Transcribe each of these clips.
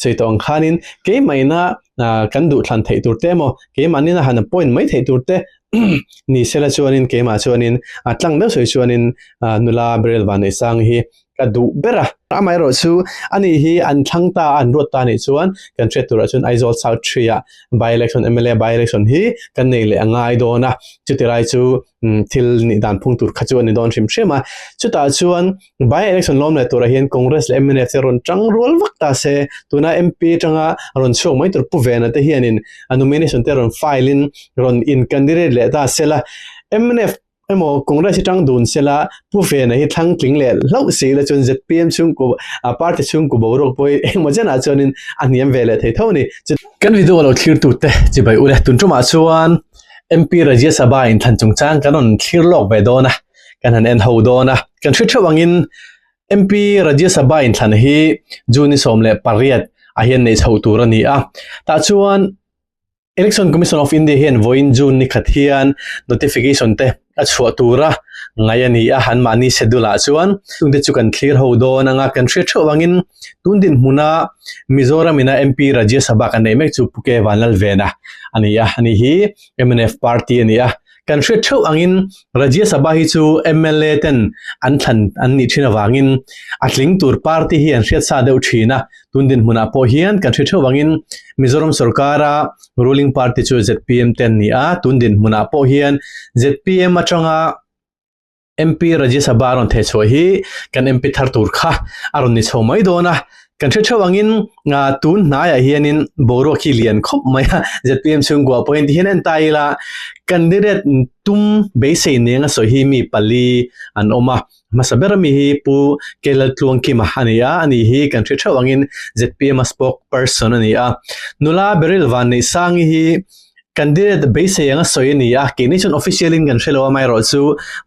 Sawi tawh ang khanin keimahina kan duh thlan theih tur te emaw keimahnin a han appoint mai theih tur te ni sela chuanin keimah chuanin a tlang deuh sawi chuanin nula Beryl Vanneihsang hi ka duh ber a. Amaherawh chu ani hi an thlang ta a, an ruat ta anih chuan kan hriat turah chuan Aizawl South Three ah by election mla by election hi kan nei leh a ngai dawn a, chuti lai chu thil nih dan phung tur kha chu a ni dawn hrim hrim a. Chutah chuan by election lawm leh turah hian Congress leh mnf te rawn tang rual vak ta se, tuna MP atanga rawn chhuak mai tur Pu Vena te hianin a nomination te rawn file in rawn in candidate leh ta sela, mnf emaw Congress hi tang dun sela Pu Vena hi thlang tling leh hlauh si ila chuan zpm chhungkaw a party chhungkaw boruak pawh hi engemaw chen ah chuanin a hniam ve leh thei tho a ni. Kan video lo thlir tute chibai ule tun tumah chuan MP Rajya Sabha inthlan chungchang kan rawn thlir lawk ve dawn a, kan han en ho dawn a. Kan hre theuh angin MP Rajya Sabha inthlan hi June ni 18 ah hian neih chhoh tur a ni a, tah chuan Election Commission of India hian vawiin June ni khat hian notification te a chhuah tura ngaih a ni a, anmahni schedule ah chuan chungte chu kan thlir ho dawn anga kan hriat theuh avangin tun dinhmuna Mizoram ina MP Rajya Sabha kan neih mek chu Pu K Vanlalvena a ni a, ani hi mnf party a ni a. Kan hriat theuh angin Rajya Sabha hi chu mla ten an thlan an nih thin avangin a tling tur party hi an hriat sa deuh thin a, tun dinhmunah pawh hian kan hriat theuh angin Mizoram sorkara ruling party chu zpm te an ni a, tun dinhmunah pawh hian zpm atanga MP Rajya Sabha a rawn theh chhuah hi kan MP thar tur kha a rawn ni chho mai dawn a, kan hre theuh angin tun hnaiah hianin boruak hi lian khawp mai a, zpm chhungkua pawhin ti hian en ta ila candidate tum beisei neng a sawi hi mi pali an awm a, hmasa ber ami hi Pu Kelaltluangkima a ni a, ani hi kan hre theuh angin zpm a spokesperson a ni a, nula Beryl Vanneihsangi hi Candidate beisei anga sawi a ni a, keini chuan official in kan hre lo a, amaherawhchu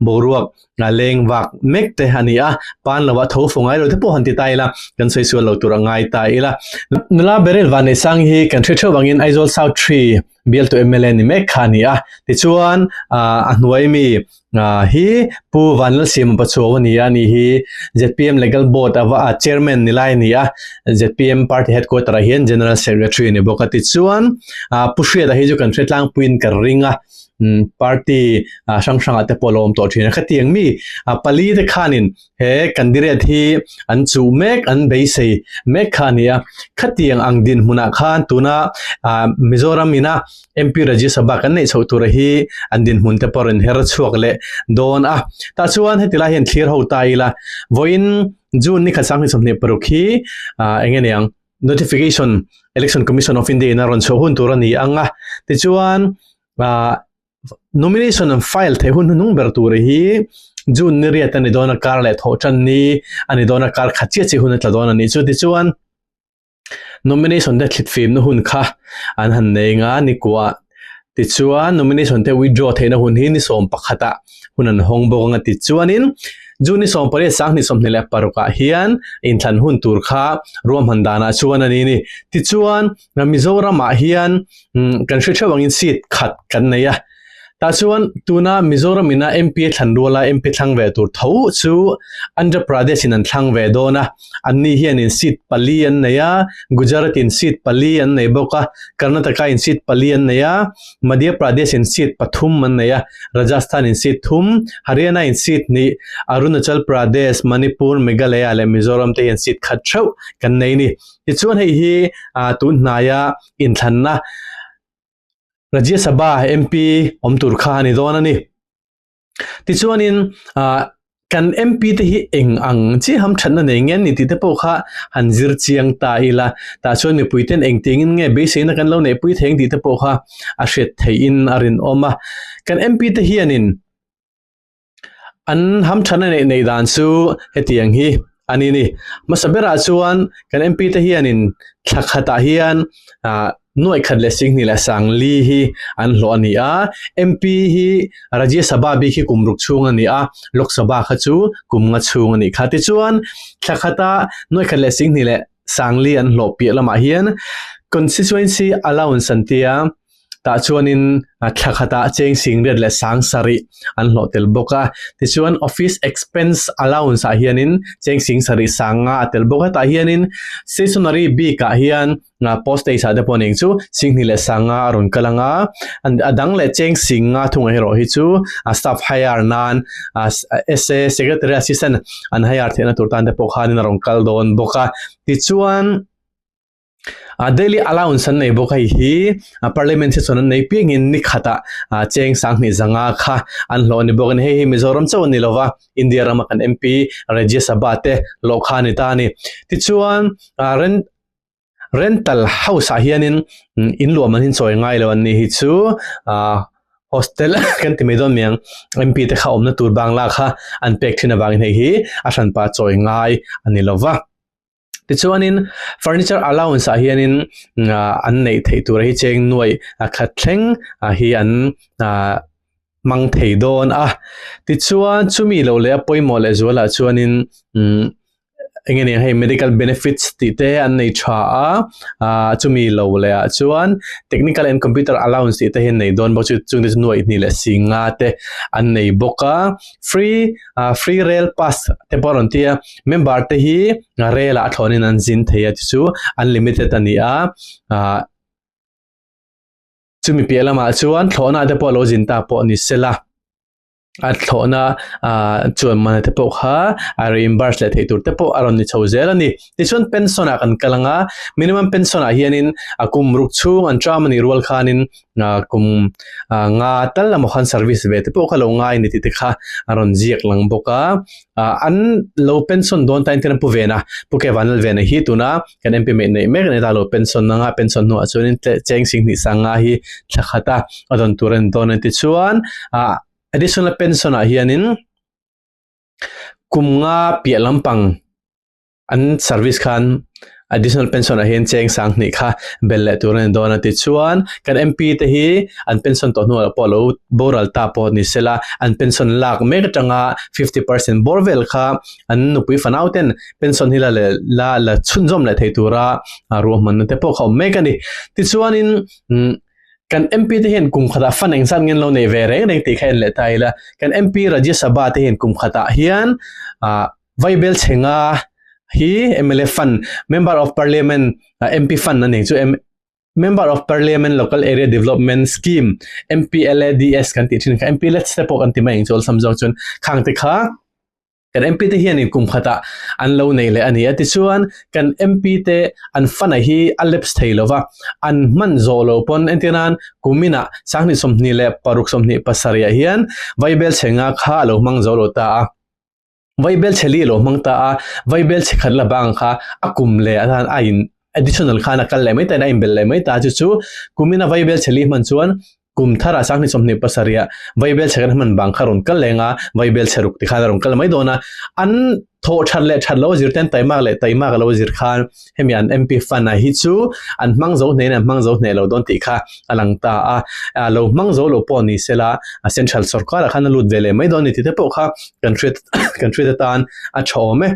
boruak leng vak mek te a ni a, pan lo ah tho fo ngai lo te pawh han ti ta ila, kan sawi sual lo tur a ngai ta ila. Nula Beryl Vanneihsang hi kan hre theuh vangin Aizawl South Three bialtu mla ni mek kha a ni a, tichuan a hnuai mi Hi Pu Vanlalsiama Pachuau a ni a, ani hi zpm Legal Board a va Chairman ni lai a ni a, zpm Party Headquarter ah hian General Secretary a ni bawk a. Tichuan Pu Hriata hi chu kan hre tlangpuiin ka ring a, party hrang hrangah te pawh a lo awm tawh thin a. Khatiang mi pali te khanin he candidate hi an chuh mek, an beisei mek kha a ni a. Khatiang ang dinhmunah khan tuna Mizoram ina MP Rajya Sabha kan neih chhoh tura hi an dinhmun te pawh rawn her chhuak leh dawn a. Tah chuan heti lai hian thlir ho ta ila, vawiin June ni khat 2026 hi eng nge niang notification Election Commission of India in a rawn chhuah hun tur a ni ang a. Tichuan nomination an file theih hun hnuhnung ber tur hi June ni riat a ni dawn a, kar leh thawh tan ni a ni dawn a, kar khat chiah chiah hun a tla dawn a nih chu. Tichuan Nomination te thlit fimna hun kha an han nei nga ni kuah tichuan nomination te withdraw theihna hun hi ni 11 ah hun an hawng bawk anga tichuanin June ni 18 2026 ah hian inthlan hun tur kha ruahman danah chuan a ni ni tichuan Mizoram ah hian kan hre theuh angin seat khat kan nei a. Tah chuan tuna Mizoram ina MP a thlan ruala MP thlang ve tur tho chu Andhra Pradesh in an thlang ve dawn a, anni hianin seat pali an nei a, Gujarat in seat pali an nei bawk a, Karnataka in seat pali an nei a, Madhya Pradesh in seat pathum an nei a, Rajasthan in seat thum, Haryana in seat hnih, Arunachal Pradesh, Manipur, Meghalaya leh Mizoram te hian seat khat theuh kan nei a ni. Tichuan hei hi tun hnaia inthlanna Rajya Sabha MP awm tur kha a ni dawn a ni. Tichuanin ah kan MP te hi eng ang chi ham thatna nei nge ni tih te pawh kha han zir chiang ta ila, tah chuan mipui ten eng tingin nge beiseina kan lo neihpui thei ang tih te pawh kha a hriat theihin a rinawm a. Kan MP te hianin An hamthan a neih neih dan chu hetiang hi a ni ni. Hmasa berah chuan kan MP te hianin thla khatah hian ah nuaih khat leh singhnih leh sangli hi an hlawh a ni a. MP hi Rajya Sabha bik hi kum ruk chhung a ni a, Lok Sabha kha chu kum nga chhung a nih kha. Tichuan thla khata nuaih khat leh singhnih leh sangli an hlawh piah lamah hian Constituency Allowance an tia. Tah chuanin thla khatah cheng singriat leh sang sarih an hlawh tel bawk a. Tichuan office expense allowance ah hianin cheng sing sarih sang nga a tel bawk a. Tah hianin stationery bikah hian postage ah te pawh ning chu singhnih leh sang nga a rawn kal ang a. A dang leh cheng sing nga thung erawh hi chu staff hire nan SA secretary assistant an hire theihna tur tan te pawh khanin a rawn kal dawn bawk a. Tichuan. A daily allowance an nei bawk a hei hi a parliament session an nei piangin ni khatah ah cheng sanghnih zanga kha an hlawh a ni bawk a ni hei hi Mizoram chauh a ni lova India rama kan MP Rajya Sabha te hlawh kha a ni ta a ni tichuan ah rent rental house ah hianin in luah man hi chawi ngai lo an ni hi chu ah hostel kan ti mai dawn mai ang MP te kha awmna tur bangla kha an pek thin avangin hei hi a hranpa chawi ngai a ni lova. Tichuanin furniture allowance ah hianin an neih theih tur hi cheng nuaih a khat thleng hi an ah hmang thei dawn a. Tichuan chumi lo leh a pawimawh leh zualah chuanin umm eng nge ni hei medical benefits tih te an nei tha a ah chumi lo leh ah chuan technical and computer allowance tih te hi an nei dawn bawk chu chungte chu nuaih hnih leh si nga te an nei bawk a free ah free rail pass te pawh a rawn ti a. Member te hi rel ah a thlawn in an zin thei a chu unlimited a ni a ah chumi piah lamah chuan thlawhna te pawh lo zin ta pawh ni sela a thlawhna ah chuan mana te pawh kha a reimburse leh theih tur te pawh a rawn ni chho zel a ni tichuan pension ah kan kal ang a minimum pension ah hianin a kum ruk chhung an term a nih rual khanin ah kum ah nga tal emaw khan service ve te pawh kha lo ngai a ni tih te kha a rawn ziak lang bawk a ah an lo pension dawn ta entir an pu ven a pu ke vanlal ven a hi tuna kan MP meh neih mek a ni ta lo pension anga pension hnuah chuanin cheng singhnih sanga hi thla khat a a dawn tur a ni dawn a ni tichuan ah additional pension ah hianin kum nga piah lampang an service khan additional pension ah hian cheng sang hnih kha bel leh tur a ni dawn a tichuan kan MP te hi an pension tawh hnuah pawh lo boral ta pawh ni sela an pension lak mek atanga 50% bawr vel kha an nupui fanau ten pension hi la leh la la chhunzawm leh thei tura ruahmanna te pawh kha awm mek a ni tichuanin umm kan MP te hian kum khatah fund engzat nge an lo nei ve reng reng tih kha en leh ta ila kan MP Rajya Sabha te hian kum khatah hian ah Vaibel Chhenga hi mla fund, Member of Parliament, MP fund a nei chu Member of Parliament Local Area Development Scheme, MPLADS kan tih thin kha MPLADS te pawh kan ti mai ang chu awlsam zawk chuan khang te kha kan MP te hianin kum khatah an lo nei leh a ni a. Tichuan kan MP te an fund a hi a lapse thei lo va, an hman zawh loh pawn entir nan kuminah sanghnih 26 27 ah hian Vaibel Chhenga kha a lo hmang zo lo ta a. Vaibel chhe li a lo hmang ta a, vaibel chhe khat la bang kha a kum leh a tan a in additional khan a kal leh mai ta in a inbelh leh mai ta chu chu kumin a vaibel chhe li hman chuan kum tharah sanghnih 27 ah vaibel chhe kan hman bang kha rawn kal leng a, vaibel chhe ruk ti khan a rawn kal mai dawn a, an thawh that leh that lo a zir ten taimak leh taimak a lo zir khan hemi an MP fund ah hi chu an hmang zo hneh in an hmang zo hneh lo dawn tih kha a lang ta a, a lo hmang zo lo pawh ni sela a central sorkar ah khan a lut ve leh mai dawn a ni tih te pawh kha kan hriat kan hriat atan a tha awm e.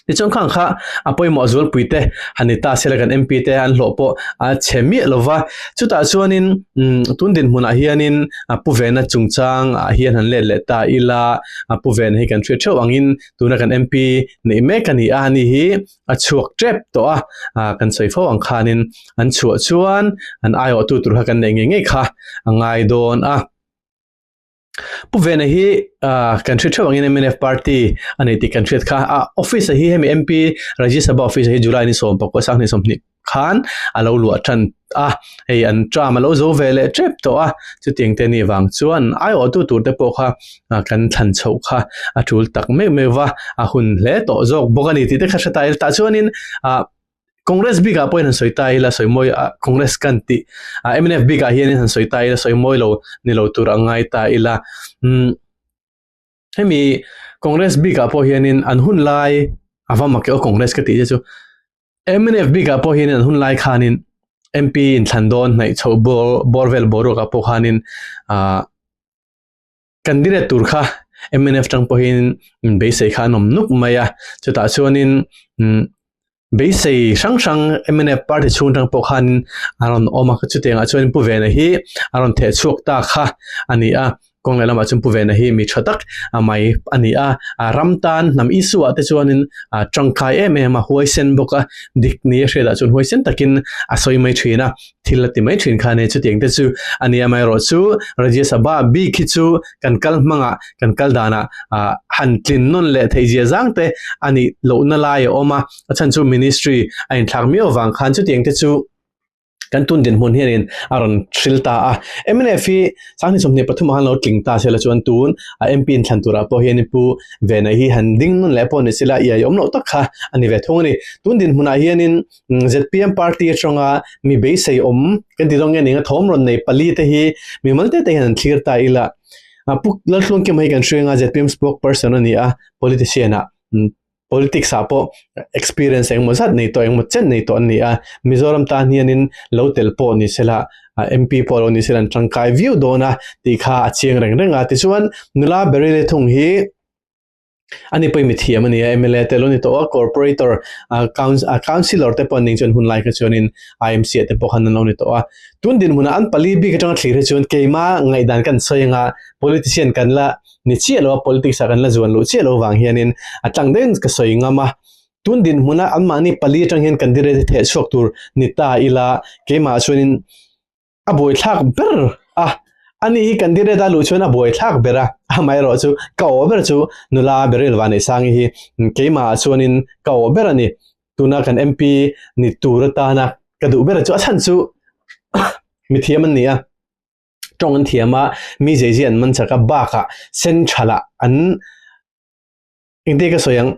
Tichuan khang kha a pawimawh zualpui te han ni ta sela kan MP te an hlawh pawh a chhe miah lo va, chutah chuanin umm tun dinhmunah hianin a pu vena chungchang ah hian han let leh ta ila a pu vena hi kan hriat theuh angin tuna kan MP neih mek a ni a, ani hi a chhuak tep tawh a, ah kan sawi fo ang khanin an chhuah chuan an aiawhtu tur kha kan neih ngei ngei kha a ngai dawn a. Pu Vena hi ah kan hre theuh angin mnf party a nei tih kan hriat kha a office ah hi hemi MP Rajya Sabha office ah hi July ni 19 20 khan a lo luah tan a hei an term a lo zo ve leh tep tawh a chutiang te ni vang chuan aiawhtu tur te pawh kha kan thlan chhoh kha a tul tak meuh meuh va a hun hle tawh zawk bawk a ni tih te kha hre ta ila tah chuanin ah Congress bikah pawhin han sawi ta ila sawi mawi a Congress kan tih ah mnf bikah hianin han sawi ta ila sawi mawi lo ni lo tur a ngai ta ila umm hemi Congress bikah pawh hianin an hun lai a va mak e aw Congress ka tih te chu mnf bikah pawh hianin an hun lai khanin MP inthlan dawn hnaih chhoh bawr bawr vel boruakah pawh khanin ah Candidate tur kha mnf tang pawhin beisei kha an awm nuk mai a, chutah chuanin umm. Beisei hrang hrang mnf party chhung atang pawh khanin a rawn awm a, chutiangah chuan Pu Vena hi a rawn theh chhuak ta kha a ni a, kawng leh lamah chuan Pu Vena hi mi tha tak mai a ni a, a ram tan hnam issue ah te chuanin a tangkai em em a, huaisen bawk a, dik ni a hriatah chuan huaisen takin a sawi mai thin a, thil a ti mai thin kha a ni, chutiang te chu a ni amaherawh chu Rajya Sabha bik hi chu kan kal hmangah kan kal danah ah han tlin nawn leh theih zia zang te a nih lohna lai a awm a, a chhan chu ministry a inthlak miau avang khan chutiang te chu kan tun dinhmun hianin a rawn hril ta a. Mnf hi sanghnih 23 ah khan lo tling ta sela chuan tun a MP inthlan turah pawh hianin Pu Vena hi han ding nawn leh pawh ni sela iai awm loh tak kha a ni ve thung a ni. Tun dinhmunah hianin zpm party atanga mi beisei awm kan ti dawn nge ning a thawm rawn nei pali te hi mimal te te hian an thlir ta ila. Pu Laltluangkima hi kan hria anga zpm spokesperson a ni a, politician ah politics ah pawh experience engemaw zat nei tawh engemaw chen nei tawh an ni a, Mizoram tan hianin lo tel pawh ni sela MP pawh lo ni sela an tangkai viau dawn a tih kha a chiang reng reng a. Tichuan nula Beryl-i thung hi ani pawhin mi thiam a ni a, mla te lo ni tawh a, corporator councillor te pawh an ning chuan hun lai kha chuanin IMC ah te pawh khan an lo ni tawh a. Tun dinhmunah an pali bik atanga thlir hi chuan keima ngaihdan kan sawi anga politician kan la ni chiah lo a, politics ah kan la zuan luh chiah lo vang hianin a tlang deuhin ka sawi ngam a. Tun dinhmuna anmahni pali atang hian candidate hi theh chhuak tur ni ta ila keimah chuanin a buaithlak ber a, ani hi candidate a luh chuan a buaithlak ber a, amaherawh chu ka awh ber chu nula Beryl Vaneisangi hi keimah chuanin ka awh ber a ni. Tuna kan MP ni tur atana ka duh ber chu a chhan chu mithiam an ni a. tawng an thiam a, mi zeizia an man chak a, bakah central ah an engte ka sawi ang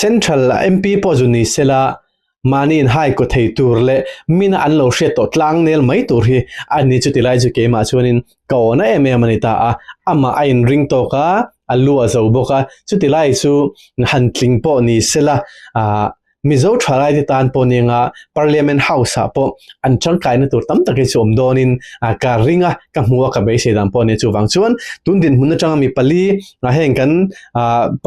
central ah MP pawh zu ni sela mahni in hai kaw thei tur leh mina an lo hriat tawh tlang nel mai tur hi a ni chuti lai chu keimah chuanin ka awna em em a ni ta a, amah a inring tawk a, a lu a zo bawk a, chuti lai chu han tling pawh ni sela ah Mizo thalaite tan pawh ninga Parliament House ah pawh an tangkaina tur tam tak hi chu awm dawnin ka ring a, ka hmu a, ka beisei dan pawh a ni. Chuvang chuan tun dinhmun atanga mi pali heng kan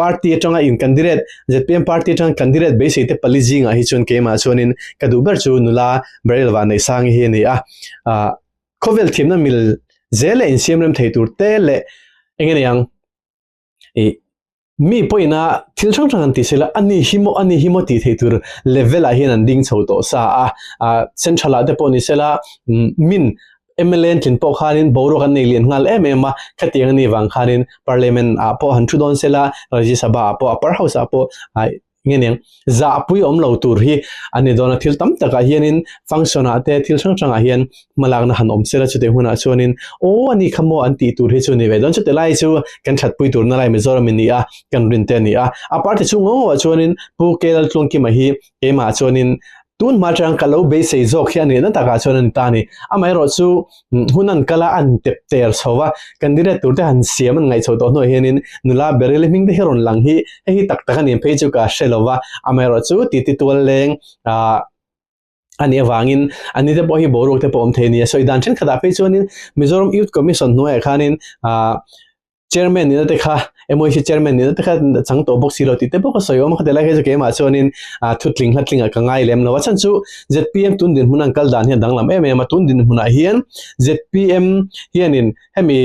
party atanga in candidate, zpm party atanga candidate beisei te pali zingah hi chuan keimah chuanin ka duh ber chu nula Beryl Vanneihsangi hi a ni a. Khawvel thiamna mil zel leh insiam rem thei tur te leh eng nge ni ang ih Mi pawhin a thil hrang hrang an ti sela, ani hi maw, ani hi maw tih theih tur level ah hian an ding chho tawh sa a, ah central ah te pawh ni sela min mla an tlin pawh khanin boruak an nei lian nghal em em a, khatiang ani vang khanin parliament ah pawh han thu dawn sela, Rajya Sabha ah pawh upper house ah pawh ah nge niang zahpui awm lo tur hi a ni dawn a, thil tam takah hianin function ah te thil hrang hrangah hian hmalakna han awm sela chutih hunah chuanin aw ani kha maw an tih tur hi chu ni ve dawn chutih lai chu kan thatpui turna lai Mizoram in ni a kan rin te a ni a, a party chhung ngawh ngawh ah chuanin Pu K Laltluangkima hi keimah chuanin tun hma atang ka lo beisei zawk hi a nihna takah chuan a ni ta a ni, amaherawhchu Hun an kal a, an tep ter chho va, candidate tur te han siam an ngaih chho tawh hnuah hianin nula Beryl hming te hi rawn lang hi hei hi tak tak a ni phei chu ka hre lo va, amaherawhchu titi tual leng ah a nih avangin ani te pawh hi boruak te pawh awm thei a ni a, sawi dan thenkhatah phei chuanin Mizoram Youth Commission hnuaiah khanin ah Chairman nihna te kha MOC chairman nihna te kha chang tawh bawk si lo tih te pawh ka sawi awm a, khati lai kha chu keimah chuanin ah thutling hlatling ah ka ngai lem lo a chhan chu zpm tun dinhmun an kal dan hi a danglam em em a, tun dinhmunah hian zpm hianin hemi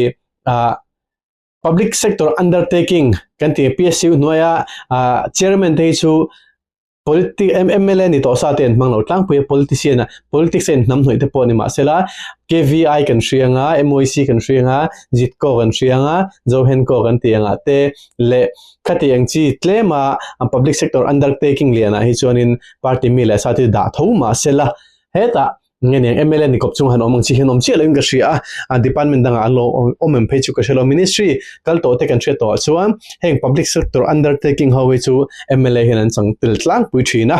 ah public sector undertaking kan tih PSU hnuaia ah chairman te hi chu Politic mla ni tawh sa te an hmang lo tlangpui a, politician a politics a inhnam hnawih te pawh ni mahsela KVI kan hria anga, MYC kan hria anga, Zitco kan hria anga, Zohenco kan tih angah te leh khati ang chi tlema public sector undertaking lianah hi chuanin party mi leh sa te dah tho mahsela hetah Nge niang mla ni kawp chung han awm ang chi hian awm chiah loin ka hria a, a department dangah an lo awm em phei chu ka hre lo. Ministry kal tawh te kan hriat tawh ah chuan heng public sector undertaking ho hi chu mla hian an chang tel tlangpui thin a.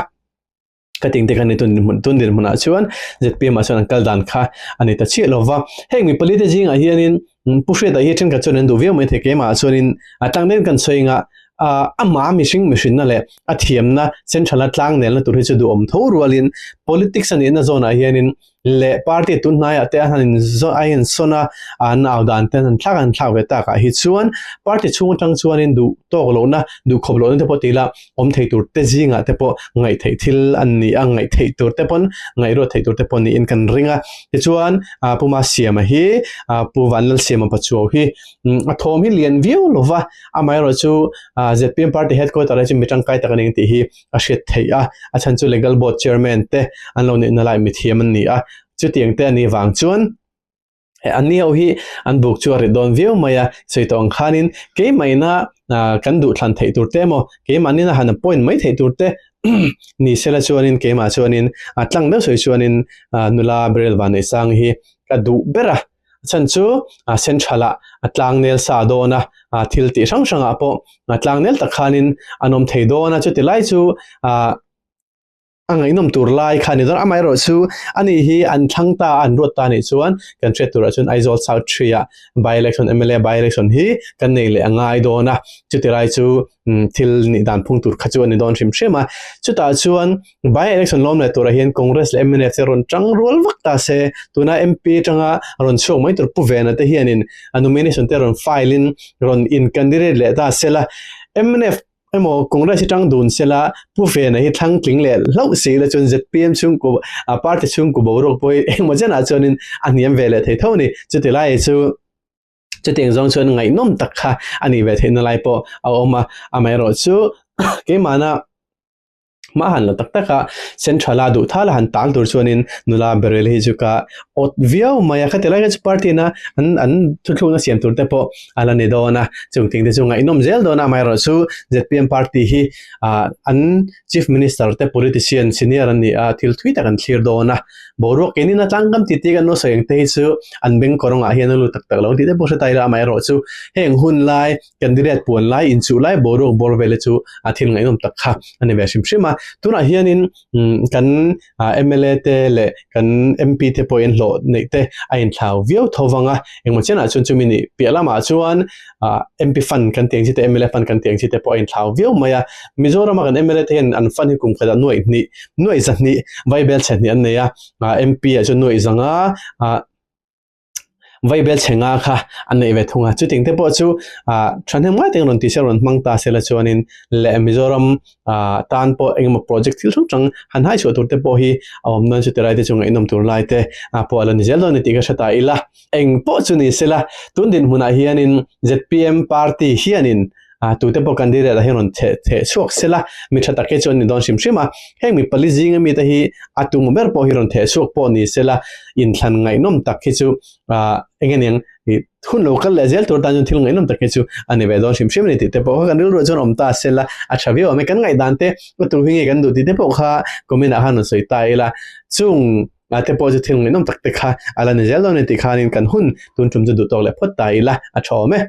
Ka ting te khan ni tun dinhmun tun dinhmunah chuan zpm ah chuan an kal dan kha a ni ta chiah lo va. Heng mi pali te zingah hianin Pu Hriata hi thenkhat chuan an duh viau mai thei keimah ah chuanin a tlang deuhin kan sawi anga amah mihring mihrinna leh a thiamna central a tlang nelna tur hi chu duhawm tho rualin politics a nihna zawnah hianin leh party tun hnaiah te a han in a insawn a, an au dan te an thlak an thlak ve takah hi chuan party chhung atang chuanin duh tawk lohna, duh khawp lohna te pawh ti ila awm thei tur te zingah te pawh ngaih theih thil an ni a, ngaih theih tur te pawn ngaih ruat theih tur te pawh niin kan ring a. Tichuan Pu Masiama hi Pu Vanlalsiama Pachuau hi a thawm hi lian viau lova, amaherawhchu zpm party headquarter hi chu mi tangkai tak a ni tih hi a hriat theih a, a chhan chu Legal Board Chairman te an lo nihna lai mithiam an ni a, chutiang te a nih vang chuan an ni ho hi an buk chu a rit dawn viau mai a, sawi tawh ang khanin keimahina kan duhthlan theih tur te emaw keimahnin a han appoint mai theih tur te ni sela chuanin keimah chuanin a tlang deuh sawi chuanin nula Beryl Vanneihsang hi ka duh ber a. A chhan chu central ah a tlangnel sa dawn a, thil tih hrang hrang ah pawh a tlangnel tak khanin an awm thei dawn a, chuti lai chu ah a ngaihnawm tur lai kha a ni dawn. Amaherawh chu ani hi an thlang ta a, an ruat ta anih chuan kan hriat turah chuan Aizawl South Three ah by election mla by election hi kan nei leh a ngai dawn a, chuti lai chu thil nih dan phung tur kha chu a ni dawn hrim hrim a. Chutah chuan by election lawm leh turah hian Congress leh mnf te rawn tang rual vak ta se, tuna MP atanga rawn chhuak mai tur Pu Vena te hianin a nomination te rawn file in rawn in candidate leh ta se la, mnf emaw Congress hi tang dun se la, Pu Vena hi thlang tling leh hlauh si la chuan zpm chhungkaw party chhungkaw boruak pawh hi engemaw chenah chuanin a hniam ve leh thei tho a ni. Chuti lai chu. Chutiang zawng chuan ngaihnawm tak kha a nih ve theihna lai pawh a awm a, amaherawh chu keimahna hma han la tak tak a, central a duh thal a han tal tur chuanin nula Beryl hi chu ka awt viau mai a, khati lai kha chu party na an an thuthlukna siam tur te pawh a la ni dawn a, chung thing te chu ngaihnawm zel dawn a, amaherawh chu zpm party hi ah an chief minister te politician senior an ni a, thil thui tak an thlir dawn a. Boruak keinin a tlangkam tih tih kan lo sawi ang te hi chu an beng kawrawngah hian a lut tak tak lo tih te pawh hre ta ila amaherawh chu heng hun lai candidate puan lai inchuh lai boruak bawr vel hi chu a thil ngaihnawm tak kha a ni ve hrim hrim a. Tunah hianin kan mla te leh kan MP te pawhin hlawh neih te a inthlau viau tho vang a, engmaw chenah chuan chumi nih piah lamah chuan MP fund kan tih ang chi te mla fund kan tih ang chi te pawh a inthlau viau mai a. Mizorama kan mla te hian an fund hi kum khatah nuaih hnih nuaih za hnih vaibel chhe hnih an nei a, MP ah chuan nuaih za nga vaibel chhe nga kha an neih ve thung a. Chuting te pawh chu thahnem ngai takin rawn ti se rawn hmang ta sela chuanin leh Mizoram tan pawh engemaw project thil hrang hrang han hai chhuah tur te pawh hi a awm dawn chuti lai te chu ngaihnawm tur lai te pawh a la ni zel dawn a ni tih ka hre ta ila. Eng pawh chu ni sela, tun dinhmunah hianin zpm party hianin tute pawh candidate ah hian rawn theh theh chhuak sela, mi tha tak hi chu an ni dawn hrim hrim a. Heng mi pali zinga mite hi a tum ber pawh hi rawn theh chhuak pawh ni sela, inthlan ngaihnawm tak hi chu eng nge niang hun lo kal leh zel tur tan chuan thil ngaihnawm tak hi chu a ni ve dawn hrim hrim a ni tih te pawh kha kan rilruah chuan awm ta sela a tha viau ang e. Kan ngaihdan te tu hi nge kan duh tih te pawh kha comment ah khan rawn sawi ta ila. Chung. Mahte pawh chu thil ngaihnawm tak te kha a la ni zel dawn a ni tih khanin kan hun tun tum chu duh tawk leh phawt ta ila a tha awm e.